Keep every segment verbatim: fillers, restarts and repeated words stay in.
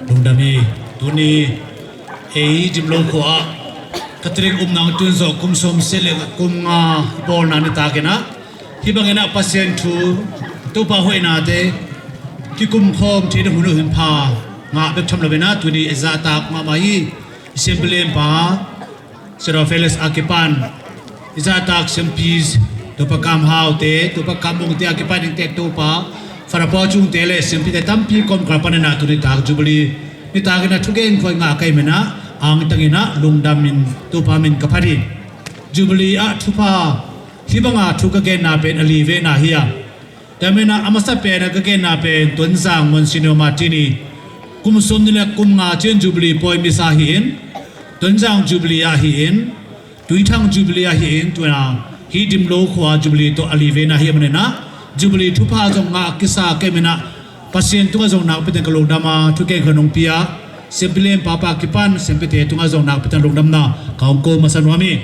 Lungdam hi. Tuni ei Dimlo khua ah Catholic umna tun zawh kum sawm sia le kum nga i bawlna nitak in ah, hih bangin ah Pasian thu, Topa hoihnate kikum khawm theihna hun uh hun pha ngah bek tham lo in ah, tuni i zahtak mahmah hi. I siampi lianpa Sero Felix a kipan i zahtak siampi Topa Kam Haute, Topa Kam Mungte a kipan inntek Topa, Father Paul Cung te le siampite tampi kawmkal panin ah tuni tak Jubilee nitak in ah thugen khuai ngah ka hih manin ah, angtang in ah lungdam in Topa min ka phat hi. Jubilee ah thupha, hih banga thu ka genna pen a li vena hi a, tua manin ah a masa pen a ka genna pen Tonzang Monsignor Martini kum sawmnih le kum nga ciang Jubilee pawi misa hi in, Tonzang Jubilee ah hi in, Tuithang Jubilee ah hi in, tua hih Dimlo khua Jubilee tawh a li vena hi a, manin ah Jubilee thupha zong ngah kisa ka hih manin ah Pasian tungah zong nakpi takin ka lungdam a, thugen khuai hong pia siampi lianpa pa kipan siampite tungah zong nakpi takin lungdamna ka hong ko masa nuam hi.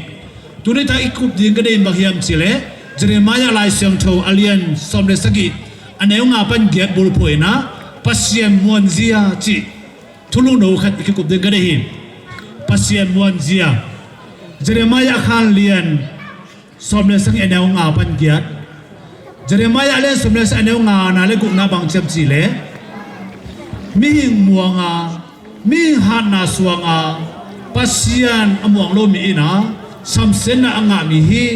Tuni tak i kup ding ka deih bang hiam cih leh, Jeremiah Lai Siangtho a lian sawm le sagih, a neu nga pan giat bulphuh in ah, Pasian muanzia cih thulu no khat i kikup ding ka deih hi. Pasian muanzia. Jeremiah a khan lian sawm le sagih, a neu nga pan giat. Jeremiah a lian sawm le sagih, a neu ngana le gukna bang ci hiam cih leh, mihing muanga, mihing hatna suanga Pasian a muang lo mi in ah samsiatna a ngah mi hi.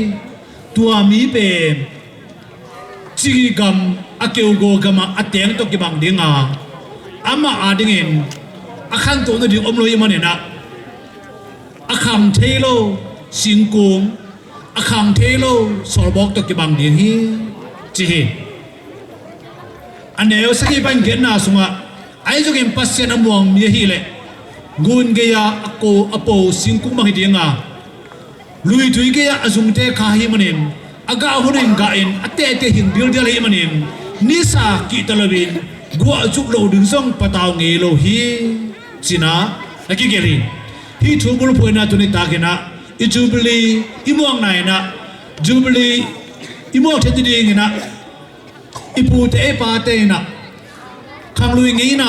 Tua mi pen cigam a keugaw gamah a teng tawh kibang ding a, amah adingin a khantoh nading om lo ahih manin ah, a khang thei lo singkung, a khang thei lo sawlbawk tawh kibang ding hi, ci hi. A neu sagih pan giatna sungah, ahi zongin Pasian a muang mi ahih leh, ngun gei-a a ko, a po singkung bang hi ding a, luitui gei-ah a zungte kha ahih manin, a gah hunin gahin, a tehteh hing dildial ahih manin, nisa kihta loin guah zuk loh ding zong patau ngei lo hi, ci-in ah na kigelh hi. Hih thu bulphuh in ah tuni tak in ah i Jubilee i muakna in ah, Jubilee i muak theih nading in ah, i pute i pate in ah khanglui ngeina,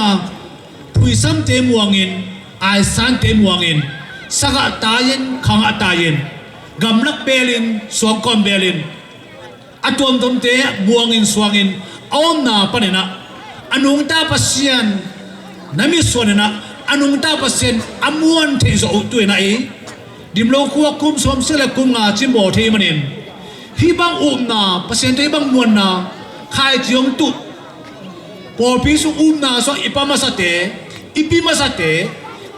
phuisamte muangin, aisante muangin, sagah tai-in, khangah tai-in, gamlak belin, suangkawm belin, a tuamtuamte muangin suangin a omna panin ah, a nungta Pasian na mitsuan in ah, a nungta Pasian a muan theih zawh uh tu-in ah, ei Dimlo khua kum sawm sia le kum nga cin bawl thei manin, hih bang upna, Pasian tawh hih bang muanna khaici hong tuh, pawlpi sung upna sungah i pa masate, i pi masate,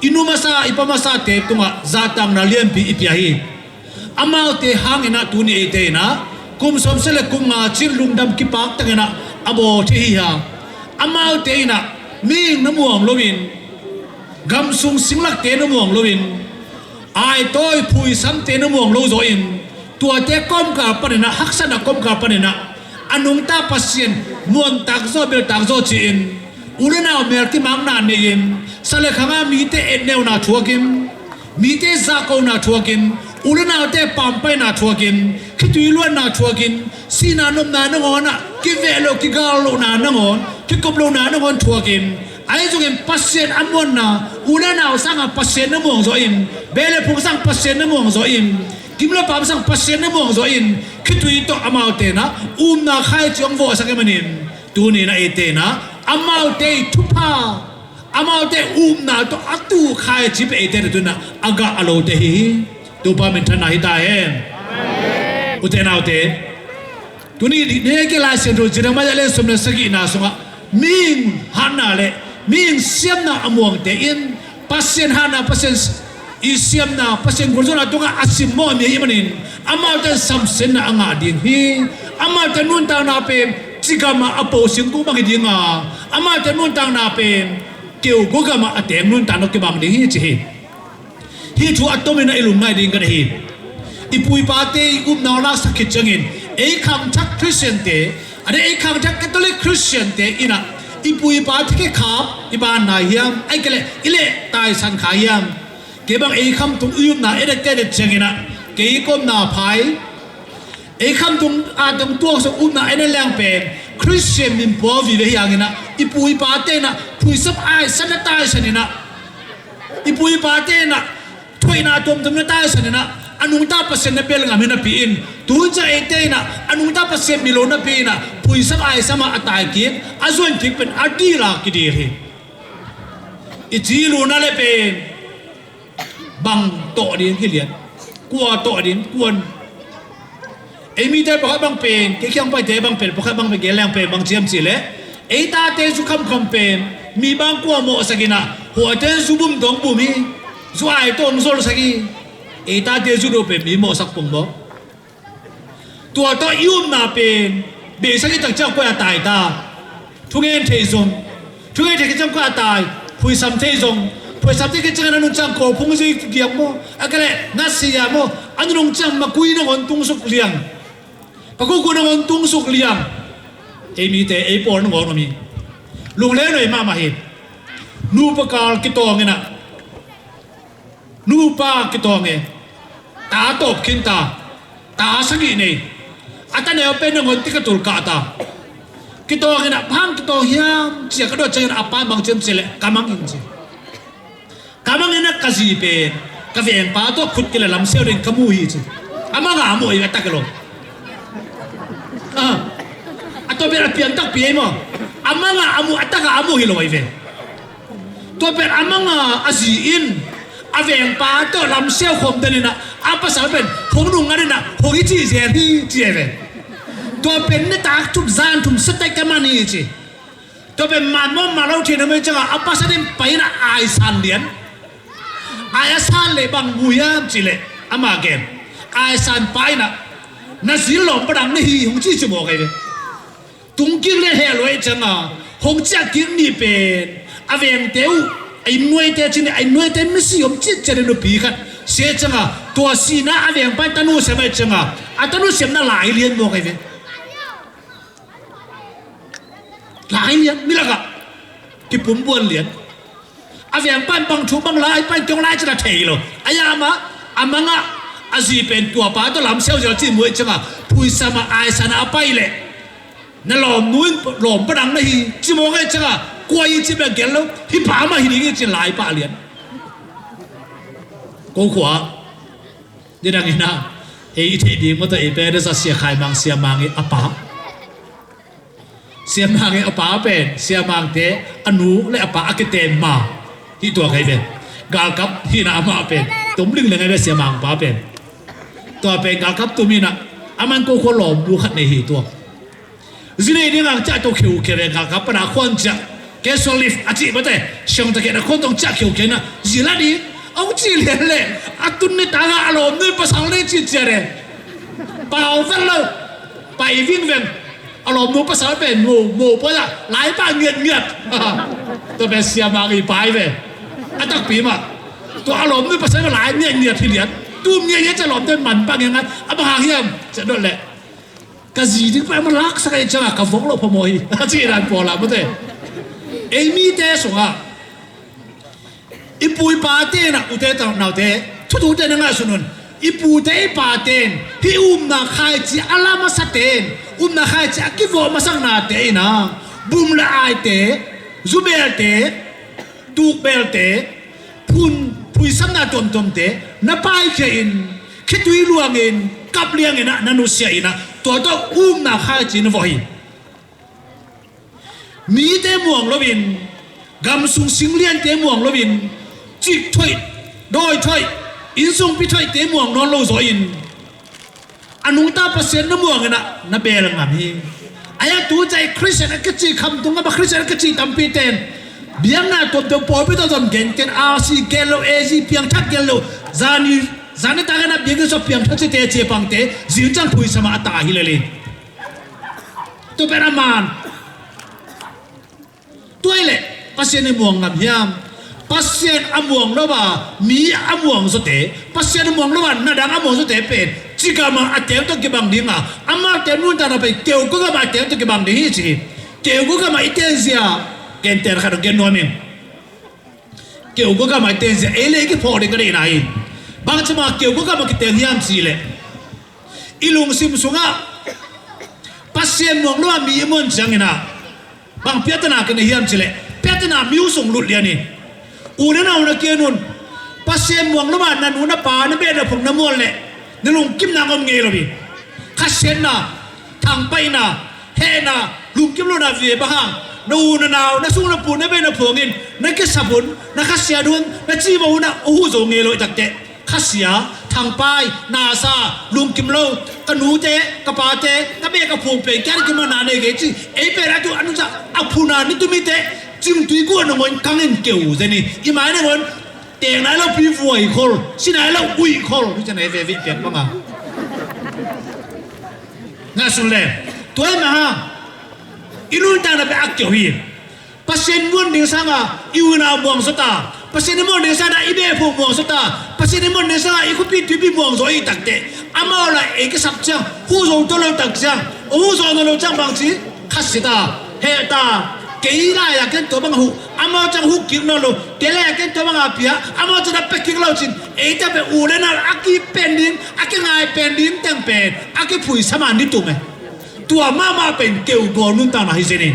i nu masa, i pa masate tungah zahtakna lianpi i pia hi. Amaute hangin ah tuni eite in ah kum sawm sia le kum nga cin lungdam kipaktak in ah a bawl thei hi a, amaute in ah mihing na muang loin, gamsung singlakte na muang loin, aitawi phuisamte na muang lo zawin, tuate kawmkal panin ah, haksatna kawmkal panin ah, a nungta Pasian muantak zaw, beltak zaw ci-in, u le nau mel kimakna nei-in, sa le khangah mite etneuna thuakin, mite zahkona thuakin, u le naute pampaina thuakin, khitui luanna thuakin, sihna nopna nangawnah kiveh loh, kigal lohna nangawn, kikop lohna nangawn thuakin, ahi zongin Pasian a muanna, u le nau sangah Pasian na muang zawin, beh le phung sangah Pasian na muang zawin, gim le paam sangah Pasian na muang zawin, khitui tawh amaute in ah upna khaici hong vawhsak ahih manin, tuni in ah eite in ah amaute i thupha, amaute upna tawh a tu khaici pen eite in ah tu-in ah a gah a lote hi hi. Topa minthanna hi ta hen. Ute naute, tuni Nehemiah Lai Siangtho Jeremiah lian sawm le sagihna sungah mihing hatna le mihing siamna a muangte in, Pasian hatna, Pasian i siamna, Pasian gualzawhna tungah a simmawh mi ahih manin, amaute in samsiatna a ngah ding hi. Amaute nuntakna pen cigamah a po singkung bang hi ding a, amaute nuntakna pen keugaw gamah a teng nuntakna kibang ding hi, ci hi. Hih thu a tomin ah i lungngaih ding ka deih hi. I pu i pate i upna laksak khit ciangin, ei khangthak Khristiante, a deih ei khangthak Catholic Khristiante in ah i pu i pate kikhap i banna hiam, ahih kei leh i leh taisan kha hiam? Kei bang ei khamtung i upna edet ka edet ciangin ah, kei i kawmna phai, ei khamtung a tung tuaksuk upna en a liang pen, Khristian min pua vive hi hanginah i pu i pate inah phuisam aisan na taisan inah, i pu i pate inah thoihna tuamtuam na taisan inah, a nungta Pasian na bel ngam hi napi in, tuncang eite inah a nungta Pasian milo napi inah phuisam aisan ah a tai kik, a zuan kik pen a dil a kidil hi. I ci luna le pen bang tawh ding hi lian. Kua tawh ding, kuan. Ei mite pakhat bang pen, kei khiang paite bang pen, pakhat bang pen, gen leng pen, bang ciam ci le. Ei tate zu khamkham pen, mi bang kua mawhsak inah, huate zu bum tawh bum hi, zu ai tawh zolsak hi. Ei tate zu do pen, mi mawhsak pong maw. Tua tawh i upna pen, beisak i tak ciang kua a tai ta. Thungen thei zong. Thungen thei ciang kua a tai. Phuisam thei zong. Phuisam thei ciang a nung ciang ko phung zui giak maw. A kale, na sia maw. A nung ciang makui nangawn tung suk liang. Pakuku nangawn tung suk liang. Ei mite, ei pawl nangawn om hi. Lungleng noi mahmah hi. Nupa kal kitawng inah. Nupa kitawng e. Ta tawp khin ta. Ta sagih nei. A ta neu pen nangawn tika tul kah ta. Kitawng inah bang kitawng hiam cia ka dot ciangin a pa bang ciam ci le ka mang in ci. Ka mang inah ka zi pen ka vengpa tawh khut kila lamsiau ding ka mu hi ci. A mang a mu i a tak lo. Ah. A tua pen a piang takpi ei maw. A mang a mu a tak a mu hi lo ai ve. Tua pen a mang a a zi in a vengpa tawh lamsiau khawm den inah a pasal pen hong nung ngat inah hong i ci zel hi ci ai ve. Tua pen nitak thum zan thum satai ka man hi ci. Tua pen man maw man lo thei na mai ciangah a pasal in pai inah aisan lian. Ai a san le bang mu hiam ci le ama gen. Aisan pa inah na zi lawm padang na hi hong ci ci mawk ai ve. Tung kik le heh luai ciangah hong ciah kik ni pen a vengte uh a inn nuaite ci ni, a inn nuaite misi om citciat in nupi khat sia ciangah tua sina a vengpa in tanu siam ai ciangah a tanu siamna lai lian mawk ai ve. Lai lian, mi lakah kipum buan lian. A vengpa in bang thu bang lai, pa in kiong lai cina thei lo. A yama a mangah a zi pen tua pa tawh lamsiau ziau ci muai ciangah phuisam ah aisan ah a pai leh na lawmnu in lawm padang na hi ci mawk ai ciangah kua i ci bek gel lo. Hi pa mah hi ding i cin lai pah lian. Ko khua ni dang inah ei i theih ding mawtaw ei pen a za Sia Khai Mang, Sia Mang i a pa. Sia Mang i a pa pen Sia Mangte a nu le a pa a kiten ma hi tua kai pen. Galkap hina amah pen tum lingleng ai ve Sia Mang pa pen. Tua pen galkap tum hina a man ko khua lawmnu khat nei hi tua. Zi nei ding ang ciah to kheukhia ve galkap pana khuan ciah. Casual leave a cih bate siang takhiat a khuan tong ciah kheukhia na zi la ding. Ong cih lian le a tun ni tanga a lawmnu pasal nei cih ciah le. Pau vel lo. Pai vingveng. A lawmnu pasal pen mo mo pua lai pa ngiatngiat. Tua pen Sia Mang i pai ve. A takpi mah. Tua a lawmnu pasal pen lai ngiatngiat hi lian. Tum ngiatngiat cia lawmte man pa ngiatngiat a bang hang hiam cia dot leh ka zi ding pa ma laksak ai cianga ka vok lo phamawh hi. A ci dan pawl ah mate. Ei mite sungah i pu i pate na ute tau naute thutute na ngaihsun un. I pute i pate in hih upna khaici a la masaten upna khaici a kivawh masaknate ina bum le aite zubelte tukbelte phun phuisamna tuamtuamte na paikhia in khitui luangin kap liangin ah na nusia in ah tua tawh upna khaici na vawh hi. Mite muang loin gamsung singliante muang loin cik thoih dawi thoih innsungpi thoihte muang nawn lo zaw in a nungta Pasian na muang in ah na beel ngam hi. Aia tu cai Khristian a kici khamtung a ba Khristian a kici tampi ten biakna tuamtuam pawlpi tawh zon gen ken R C gen lo A G piangthak gen lo zani zani tak in ah biakna zawh piangthak cite cia pangte zingcang phuisam ah a ta hi lel in. Tua pen a man. Tua i leh Pasian i muang ngam hiam? Pasian a muang lo a mi a muang zawte Pasian a muang lo a na dang a muang zawte pen cigam a a teng tawh kibang ding a amaute nuntakna pen keuka gam a a teng tawh kibang ding hi ci hi. Keuka gam a i tenzia genter khat a gen nuam in. Keuka gam a i tenzia ei le i kiphawk ding ka deihna hi. Bangci ma keuka gam a kiteng hiam ci leh i lungsim sungah Pasian muang lo a mi i muan ciangin ah bang piatana kina hiam cileh, piatana mi uh sung lut lian in. U le nau na kian un, Pasian muang lo a na nu na pa na beh na phung na muan leh na lungkimna ngom ngei lo hi. Khasiatna, thangpaihna, hehna, lungkim lo na ve bang hang, na u na nau na sung na pu na beh na phuangin na kisap hun, na khasiat hun, na cima hun ah uh huh zo ngei lo i takteh. Khasia, thangpai, nasa, lungkim lo, ka nute, ka pate, ka beh ka phung pen kian kimana nei kei ci. Ei pen a tu a nusa a phuna ni tumite cingtui kuan nangawn kangin keu zen hi. I mai nangawn teng nai lo pi vuai khol, si nai lo uih khol hi. Cian ei ve vih piak banga ngah sun le tua hi mah hang. I nuntakna pen a keu hi. Pasian muan ding sanga i unau muang sawta, Pasian i muan ding sanga i beh phung muang sawta, Pasian i muan ding sanga i khuapi tuipi muang zaw i takteh, amau la ei kisap ciang huh zo tawh lo tak ciang, huh zo nawn lo ciang bang ci, khasia ta, heh ta. Kei lai-a ken tua bang huh, amau ciang huh kik nawn lo, kei lai-a ken tua banga pia, amau ciang a pia kik lo cin, ei ta pen u le nau a kipen ding, a kingai pen ding teng pen a kiphuisa man ni tum e. Tua mahmah pen keu bawl nuntakna hi zen hi.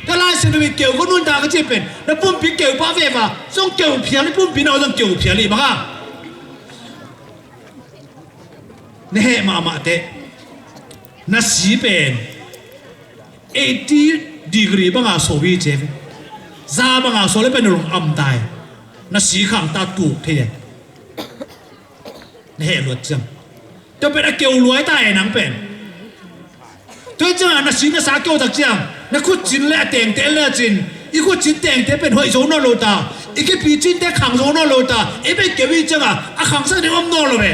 Ka Lai Siangtho in keu ko nuntak ka ci pen na pumpi keu pah ve va, zong keu phial i pumpi na zong keu phial i bang a. Na heh mahmah teh na si pen eighty degree banga so hi ci ve. Za banga so le pen na lung am tai. Na si khang ta tuk thei e. Na heh luat ciang tua pen a keu luai ta e nang pen. Tua ciangah na si na sa keu tak ciang na khutcin le a tengte le a cin, i khutcin tengte pen hoih zo nawn lo ta, i kipicinte khang zo nawn lo ta, i pen keu i ciangah a khangsak ding om nawn lo ve.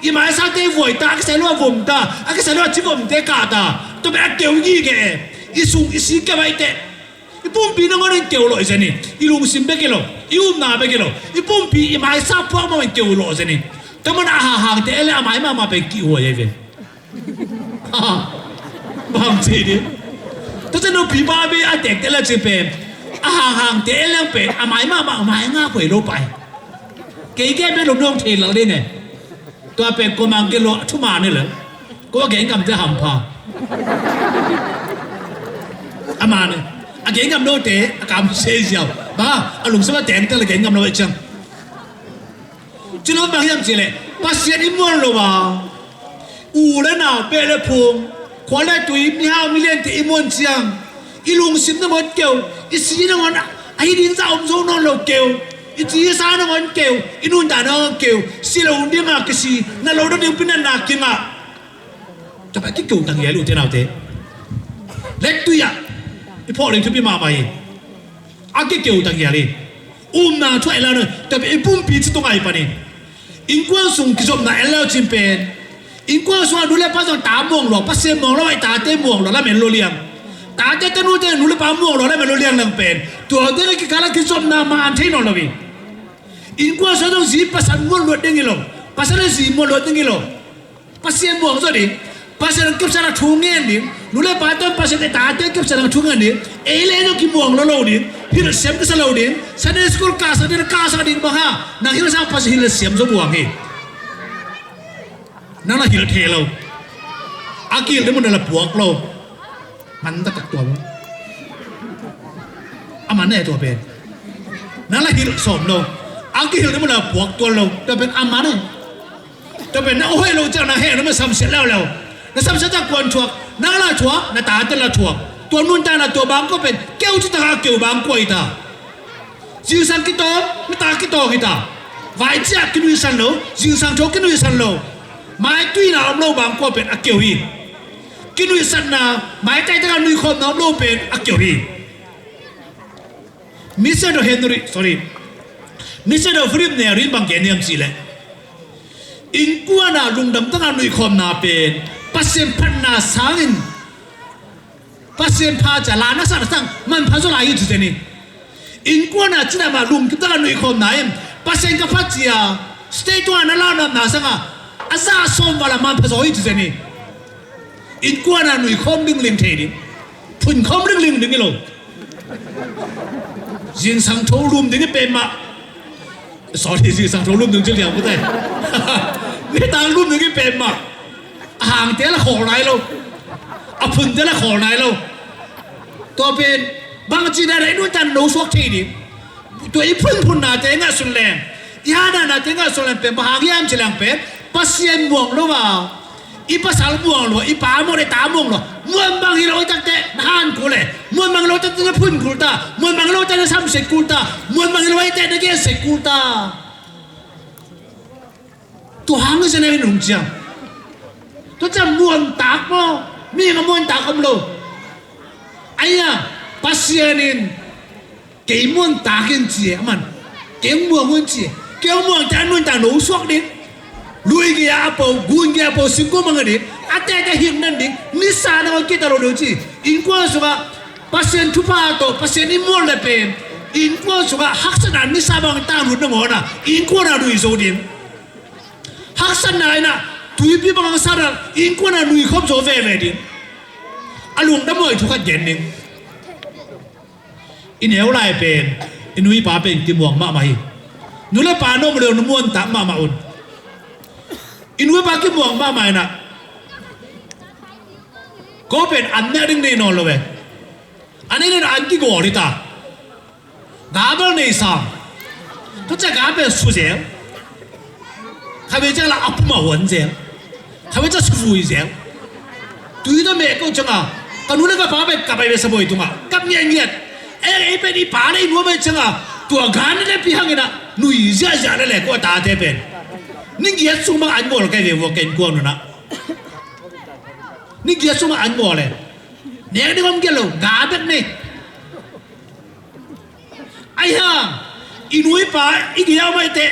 I maisate vuai ta, a kisai lo a vom ta, a kisai lo a ci vomte kah ta. Tua pen a keu i gige e. I sung i si keu ahi teh. I pumpi nangawn in keu lawh i zen hi. I lungsim bek hi lo, i upna bek hi lo, i pumpi i maisa phuak mah in keu lawh zen hi. Tua mana a hanghangte le a mai mahmah pen kihhuai ahi ve. Bang ci ding. Tua ciang nupi pa be a tekte le cin pen a hanghangte le pen a mai mahmah a mai ngak huai lo pai. Kei ke be lum dong thei lal ding e. Tua pen ko mang ke lo a thu man ni le. Ko a gen ngam te hampha. A man ni. A gen ngam lo te a kam se ziau. Ba a lungsim a teng te le gen ngam lo e ciang. Ci lo bang hiam ci le Pasian i muan lo a. U le nau beh le phung, khua le tui, mihau miliante i muan ciang i lungsim nangawn keu, i si nangawn a hi ding zah om zo nawn lo keu, i ci i sa nangawn keu, i nuntak nangawn keu, si lo ding a kisi, na lo ding pi natna kingah. Tua pen a kikeu tang hial ute naute. Lektui ah i phawk ding thupi mahmah hi. A kikeu tang hial hi. Upna thuaih la no tua pen i pumpi ci tung ai pan hi. Innkuan sung kizopna en lo cin pen innkuan sungah nu le pa zong ta muang lua, Pasian muang lua, i tate muang lua lamen lo liang. Tate tanute nu le pa muang lua lamen lo liang nang pen tua dena kikala kizopna man thei nawn lo hi. Innkuan sungah zong zi pasal muang luat ding hi lo, pasal le zi muang luat ding hi lo. Pasian muang zaw ding, Pasian kepsakna thu ngen ding, nu le pa tan Pasian e tate kepsakna thu ngen ding. Ei le zong kimuang lo lo ding, hilh siam kisa lo ding. Sunday school kahsak ding, kahsak ding bang ha. Nang hilhsa Pasian hilh siam zaw buang hi. Nang na hilh thei lo. A kihilh ding mun na la puak lo. Man taktak tua lo. A man e tua pen. Nang la hilh sawm lo. A kihilh ding mun na la puak tua lo. Tua pen a man e. Tua pen na hoih lo ciang na heh lo ma samsiat leuleu. Na samsiat tak kuan thuak. Nang la thuak, na tate la thuak. Tua nuntakna tua bangkua pen keu ci taka keu bangkua hi ta. Zingsang kitawng, na ta kitawng hi ta. Vaiciah kinuihsan lo, zingsang tho kinuihsan lo. Maituina om lo bangkua pen a keu hi. Kinuihsatna, maitai taka nuihkhawmna om lo pen a keu hi. Mister Henry, sorry. Mister Philip Neri in bang gen hiam cih leh innkuan ah lungdam taka nuihkhawmna pen Pasian phatna sangin Pasian pha cia la na sa na sang manpha zaw lai hi ci zen hi. Innkuan ah cidam ah lungkim taka nuihkhawmna in Pasian ka pha cia state tungah na launamna sangah a zah sawm val ah manpha zaw hi ci zen hi. Innkuan ah nuihkhawm lingling thei ding, phunkhawm lingling ding hi lo. Zingsang tho lum ding hi pen mah. Sorry, zingsang tho lum ding ci liang pute. Nitang lum ding hi pen mah. Hangte la khawl nai lo. A phunte la khawl nai lo. Tua pen bangci dan a i nuntakna no suak thei ding. Tua i phunphun nate ngah sun leng, i hana nate ngah sun leng pen bang hang hiam ci leng pen Pasian muang lo a, i pasal muang lo a, i pa muang lo, i ta muang lo a, muan bang hi lo i takte na han kul e. Muan bang hi lo takte na phun kul ta. Muan bang hi lo takte na samset kul ta. Muan bang hi lo i takte na genset kul ta. Tua hang na sia na min hong ciam. Tua ciam muantak maw? Mi nga muantak om lo. Aia, Pasian in kei muantak in ci e, aman kei hong muang un ci e. Kei hong muang te an muantak no suak ding. Lui gei a po, gun gei a po, singkung mang ding. A tete hing nan ding. Nisa na hong kita lo ding ci. Innkuan sungah Pasian thupha tawh Pasian i muan le pen innkuan sungah haksatna nisa bang tang lut nangawn a innkuan a lui zo ding. Haksatna in a tuipi bang haksatna innkuan a lui khop zo veve ding. A lungdam huai thu khat gen ding. I neu lai pen i nu i pa pen kimuang mahmah hi. Nu le pa na om leh na muantak mahmah un. I nu i pa kimuang mahmah in a ko pen an nek ding nei nawn lo ve. An nei nawn an kigawl hi ta. Ga bel nei sam. Tua ciang ga pen su zel. Kha ve ciang la a pum a huan zel. Kha ve ciang su vui zel. Tui tua meh ko ciang a ka nu le ka pa pen ka pai ve sa boi tung a kap ngiatngiat. Ei ei pen i pa le i nu a pai ciang a tua ga na le pi hang in a nui ziahziah le le ko a tate pen. Ni giat sung bang an gawl kai ve vua ken kuang nun a. Ni giat sung bang an gawl le. Nek ding om giat lo ga bek nei. Ahi hang i nu i pa i gei a om ahih teh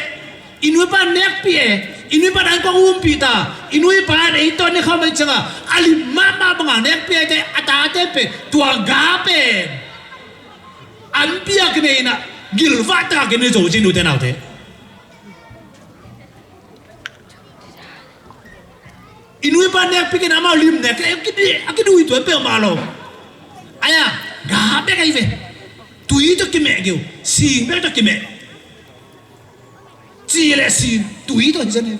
i nu i pa nekpih e. I nu i pa in an kong umpih ta. I nu i pa in ei tawh nek khawm ahih ciangin a lim mahmah bangin nekpih ahih teh a tate pen tua ga pen an piak nei in a gilvah takin i zo ci nute naute. I nu i pa nekpih kei in amau lim nek a kidui tua peuhmah lo. Aia ga bek ahi ve. Tui tawh kimeh geu sing bek tawh kimeh. Ci le sing tui tawh hi zen e.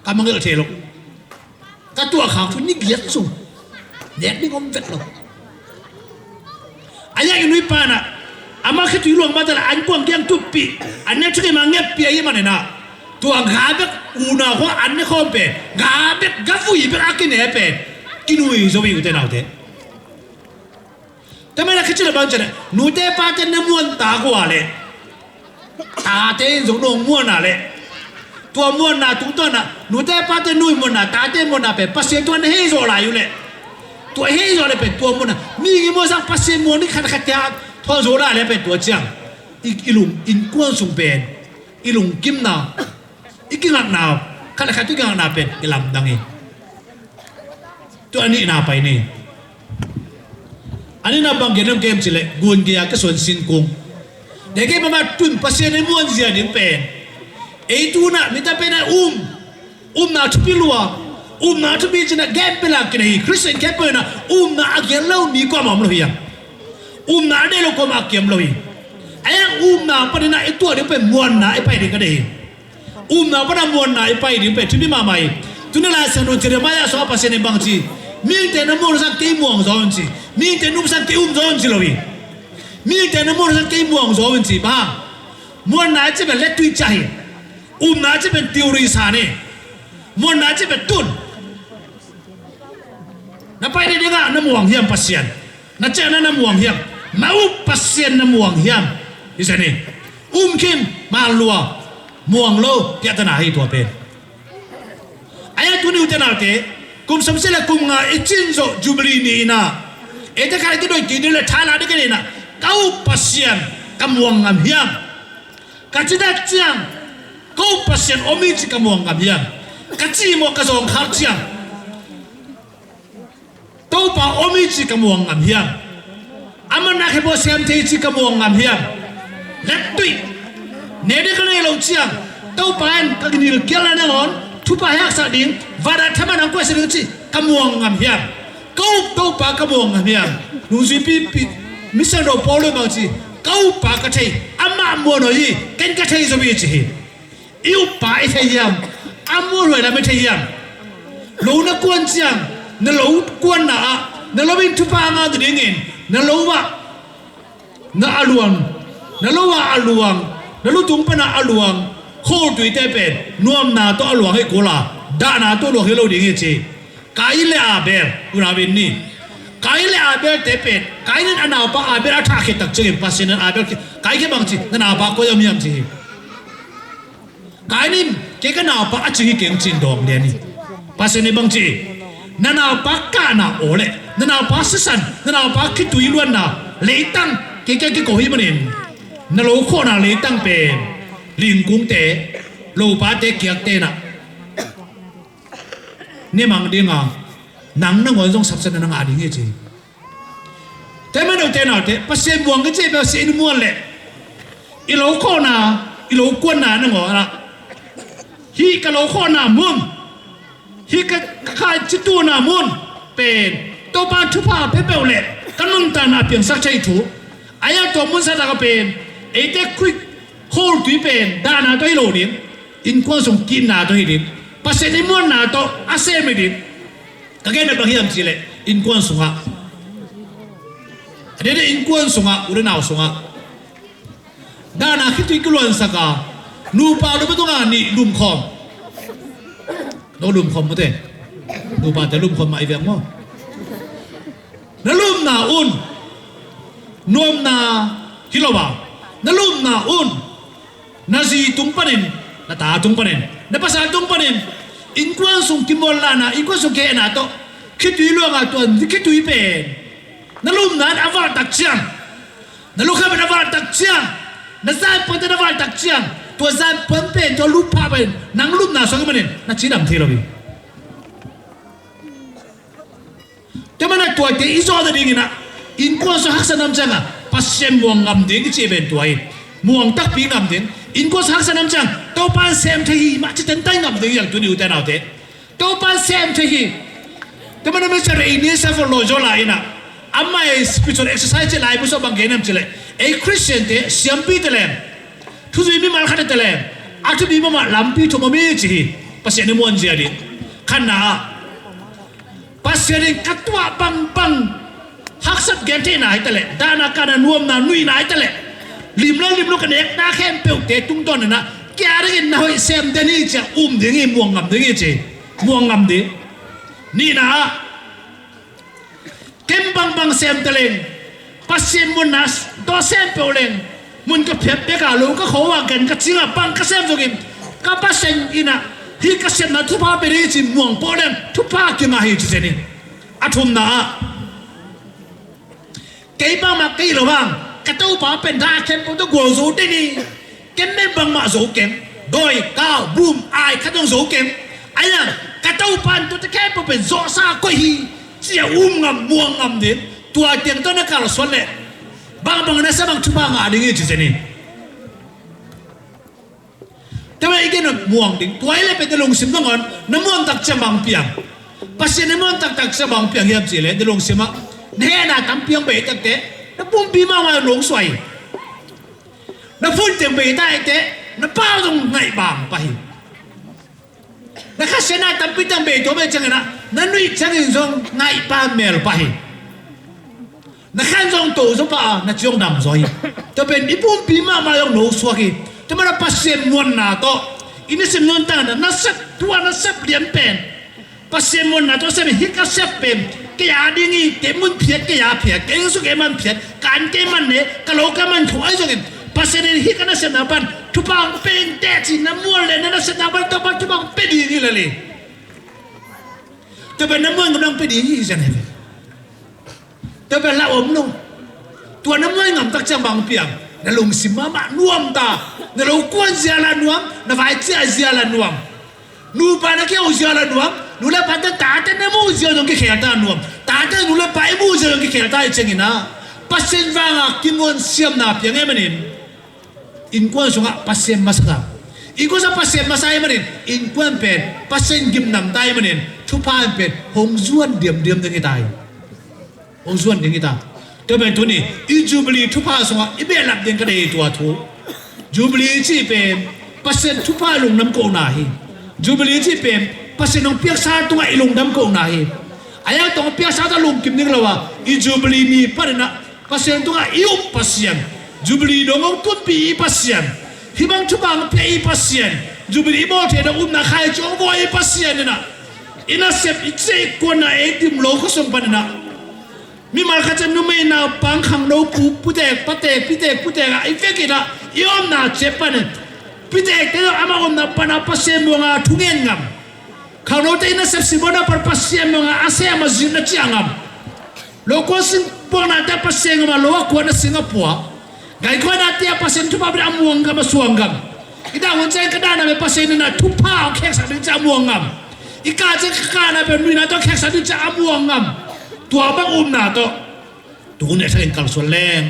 Ka mangngilh thei lo. Ka tuah khak thu ni giat sung nek ding om vet lo. A yak i nu i pa in a amah khitui luang mah ta le an kuang kiang tuppih an nek thukei mah ngeppih ahi manin a tua ga bek unau khua an ne khawm pen ga bek ga vui bek a kine pen kinui zo hi ute naute. Tua manin a khit ciang bang ci leh nute pate na muantak uh a leh tate in zong nong muanna leh tua muanna tungtawn ah nute pate nu i muanna tate muanna pen Pasian tua na hei zawh lai uh leh tua hei zawh leh pen tua muanna mi i muan sang Pasian muan i khat khat tia thawn zo lai leh pen tua ciang i lung innkuan sung pen i lungkimna i kingakna khat le khat i kingakna pen i lamdang hi. Tua a nihna pai ni. A nihna bang gen om kem cileh gun gei a kisuan singkung. Dei gei mama tun Pasian i muanzia ding pen ei tunah mita pen a um umna thupi lua umna thupi cinah gen pela kinei hi. Khristian khempeuh inah umna a gen lo mi kuamah om lo hi a umna a dei lo kuamah a kiam lo hi. A yang umna paninah i tuah ding pen muanna i pai ding ka dei hi. Umna pana muanna i pai ding pen thupi mahmah hi. Tuni Lai Siangtho Jeremiah sungah Pasian in bang ci? Mihingte na muang sang kei muang zaw un ci. Mihingte na um sang kei um zaw un ci lo hi. Mihingte na muang sang kei muang zaw un ci. Bang hang? Muanna i ci pen lettui ciah hi. Umna i ci pen theory san hi. Muanna i ci pen tun. Na pai ding dingah na muang hiam Pasian? Na ciahna na muang hiam? Na up Pasian na muang hiam? Hi zen hi. Um khin man lua muang lo piahtana hi tua pen. A ya tuni ute naute kum sawmsel le kum nga i cin zawh Jubilee ni inah eite khat a kidoi kik ding le thala ding ka dei inah ka up Pasian ka muang ngam hiam? Ka cidat ciang ka up Pasian om hi ci ka muang ngam hiam? Ka cimawh ka zawngkhak ciang Topa om hi ci ka muang ngam hiam? A manna khempeuh sem thei ci ka muang ngam hiam? Lettuih ne ding ka nei lo ciang Topa in ka nilkialna nangawn thupha heksak ding vana thaman ang kuaisa ding ci ka muang ngam hiam? Ka up Topa ka muang ngam hiam? Nungzuipi pi misiangtho Paul in bang ci? Ka uppa ka thei amah muan hoih hi ken ka thei zo hi ci hi. I uppa i thei hiam? A muanhuai lam i thei hiam? Lo na kuan ciang, na lo kuanna ah na lo in thupha ngah nadingin na lo ah na a luang, na lo ah a luang, na lutung pana a luang kholtuite pen nuamna tawh a luang hi kul a, dahna tawh luang hi lo ding hi ci. Kain le Abel, unau in ni. Kain le Abel te pen, Kain in a naupa Abel a thah khit tak ciangin Pasian in Abel, Kain khit bang ci, na naupa koi om hiam ci hi. Kain in kei ka naupa a ci hi keng cin dawng lian hi. Pasian in bang ci, na naupa kahna aw le na naupa sisan, na naupa khitui luanna leitang kei ka kiko hi manin, na lo khawhna leitang pen lingkungte, lopate kiakte na ne mang dinga, nang nangawn zong sapsatna na ngah ding hi ci. Tua manin note naute, Pasian muang ka cih pen Pasian in muan leh i lo khawhna, i lo kuanna nangawn ah, hih ka lo khawhna mun, hih ka, ka khai cituna mun pen Topa thupha peuhpeuh leh ka nuntakna a piangsak thei thu. A hiang tua mun sa tak a pen eite Khrih kholtui pen dahna tawh hi lo ding, innkuan sung kitna tawh hi ding, Pasian i muanna tawh a sem hi ding. Ka genna bang hiam cih leh innkuan sungah, a dede innkuan sungah, u le nau sungah dahna khitui kiluansak a, nupa nupa tungah nih lumkhawm. No lumkhawm mute. Nupate lumkhawm mah i veng maw? Na lumna un nuamna hi lo a, na lumna un na zi tung panin, na ta tung panin, na pasal tung panin innkuan sung kimuanlahna, innkuan sung kehna tawh khitui luanga tua khitui pen na lumna in a valh tak ciang, na lukhamin a valh tak ciang, na zanpuante na valh tak ciang, tua zanpuan pen tua lupha pen nang lumna suak i manin na cidam thei lo hi. Tua manin a tuate i zawh nadingin ah innkuan sung haksa nam ciangah Pasian muang ngam ding i cih pen tua hi. Muang takpi ngam ding, innkuan sung haksa nam ciang Topa in sem thei hi mah ci tentai ngam ding hi hang tuni ute naute. Topa in sem thei hi. Tua manin a Mr. Ignatius of Loyola in ah amah i spiritual exercise cih laibu sung bang gen hiam cih leh, ei Khristiante, siampite leng, thuzui mimal khat te leng a thupi mahmah lampi thum om hi ci hi. Pasian i muanzia ding khatna ah Pasian in ka tuah bangbang haksat gentheihna hi ta leh, dahna kahna nuamna nuihna hi ta leh, lim le lim lo ka nekna khempeuhte tungtawn in ah kei a dingin na hoih sem den hi ci-a um ding hi, muang ngam ding hi ci. Muang ngam ding. Nihna ah ken bangbang sem ta leng, Pasian muanna tawh sem peuh leng, mun ka phiat bek a, lo ka kho a, gan ka cing a, bang ka sem zongin ka Pasian in ah hih ka sepna thupha pia ding hi ci muang peuh leng thupha kingah hi ci zen hi. A thumna ah kei bangmah kei lo hang, ka Topa pen da khempeuh tawh gualzo den hi. Ken pen bangmah zo keng, dawi, kau, bum, ai khat zong zo keng. A hiang ka Topa in tuate khempeuh pen zawhsa koih hi ci-a um ngam, muang ngam ding. Tua tiang tawh na kalsuan leh bangbang na sa bang thupha ngah ding hi ci zen hi. Tua i gen muang ding, tua i leh pen na lungsim nangawn na muan tak ciang bang piang. Pasian na muan taktak ciang bang piang hiam cih leh na lungsim ah na hehna tampi hong bei takte na pumpi mahmah lungsuai hi. Na phun teng bei ta hi teh na pau zong ngaih bang pah hi. Na khasiatna tampi teng bei tua bei ciangin ah na nuih ciangin zong ngaih pah mel pah hi. Na khan zong to zaw pah a na ci zong dam zaw hi. Tua pen i pumpi mahmah zong no suak hi. Tua mana Pasian muanna tawh i nisim nuntakna na sep tua na sep lian pen Pasian muanna tawh sem hi. Hih ka sep pen kei a ding hi, kei mun phiat, kei a phiat, kei suk kei man phiat, ka an kei man ne, ka lo ka man thu ahi zongin Pasian in hih ka nasepna pan thupha hong pe in teh ci na muan le na nasepna pan tawh pan thupha hong pe ding hi lel hi. Tua pen na muan ngam nang pe ding hi zan hi ve. Tua pen la om lo. Tua na muan ngam tak ciang bang piang, na lungsim mahmah nuam ta. Na lo kuan zia la nuam, na vai cia zia la nuam. Nupa na keu zia la nuam, nu le pa te tate na mu zia zong kikhel ta nuam. Tate nu le pa i mu zia zong kikhel ta i ciangin ah Pasian vanga kimuan siamna piang e manin innkuan sungah Pasian masa ta. Innkuan sungah Pasian masa i manin innkuan pen Pasian gimnam ta i manin thupha in pen hong zuan diamdiam ding hi ta hi. Hong zuan ding hi ta. Tua pen tuni i Jubilee thupha sungah i behlap ding ka dei tua thu. Jubilee cih pen Pasian thupha lungdam kohna hi. Jubilee cih pen Pasian hong piaksa tungah i lungdam kohna hi. A yang tawh hong piaksa tawh lungkim ding lo a, i Jubilee ni paninah Pasian tungah i up Pasian, Jubilee dong hong tunpih i Pasian, hih bang thupha hong pia i Pasian, Jubilee i bawl thei dong upna khaici hong bawl i Pasian inah i nasep i ciah i kuanna ei dim lo khuasung paninah mimal khat ciang numei naupang khangno pu putek patek pitek putek ah i vekinah i omna ciah panin pitekte dong amah omna panah Pasian muanga thungen ngam. Khangnote i nasep simmawhna pan Pasian muanga a sem a zin na ciah ngam. Lo kuan sing puaknate a Pasian ngam a lo a kuan a sing a puak. Gaikhuanate a Pasian thupha pen a muang ngam a suang ngam. I dah hun ciang ka dahna pen Pasian inah thupha hong kheksak ding ciah a muang ngam. I kah ciang ka kahna pen nuihna tawh kheksak ding ciah a muang ngam. Tua bang upna tawh tuni a thakin kalsuan leng.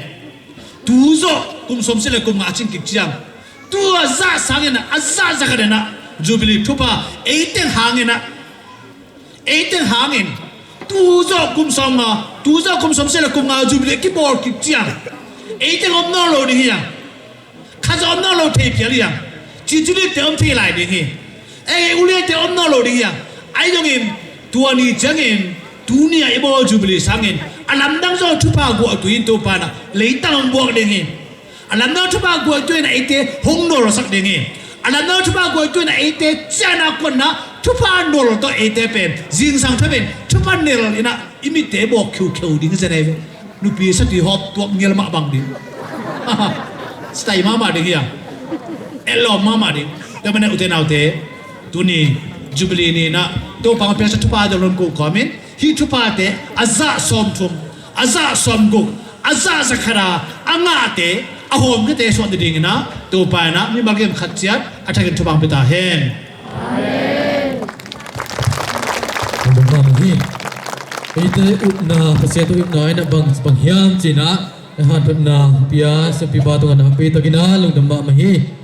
Tu zawh kum sawmsagih le kum nga a cing kik ciang, tu a zah sangin a zah zakhat inah Jubilee thupha eiteng hanginah, eiteng hangin tu zawh kum sawm nga, tu zawh kum sawmsagih le kum nga Jubilee kibawl kik ciang eiteng om nawn lo ding hi a. Kha zong om nawn lo thei phial hi a. Ci Jubilee te om thei lai ding hi. Ei uliate om nawn lo ding hi a. Ahi zongin tua ni ciangin tuni a i bawl Jubilee sangin a lamdang zong thupha guahtui in Topa inah leitang hong buak ding hi. A lamdang thupha guahtui inah eite hong nawlsak ding hi. A lamdang thupha guahtui inah eite ciahna kuanna thupha nawl tawh eite pen zingsang thapin thupha nel inah i mitte bawk khiukheu ding hi zen ei ve. Nupi satui hawp tuak ngial mah bang ding. Sitai mahmah ding hi a. Etlawm mahmah ding. Tua manin ute naute, tuni Jubilee ni inah Topa hong piaksa thupha dong lon ko kawmin hih thuphate a zah sawmthum, a zah sawmguk, a zah zakhat a a ngahte a hawmkhiate suah nadinginah Topa inah mimal kim khat ciat a thakin thupha hong pia ta hen. Lungdam mahmah hi. Eite upna, Pasian tawh upna inah bang, bang hiam cinah a hanthotna pia siampipa tungah na pei takinah lungdam mahmah hi.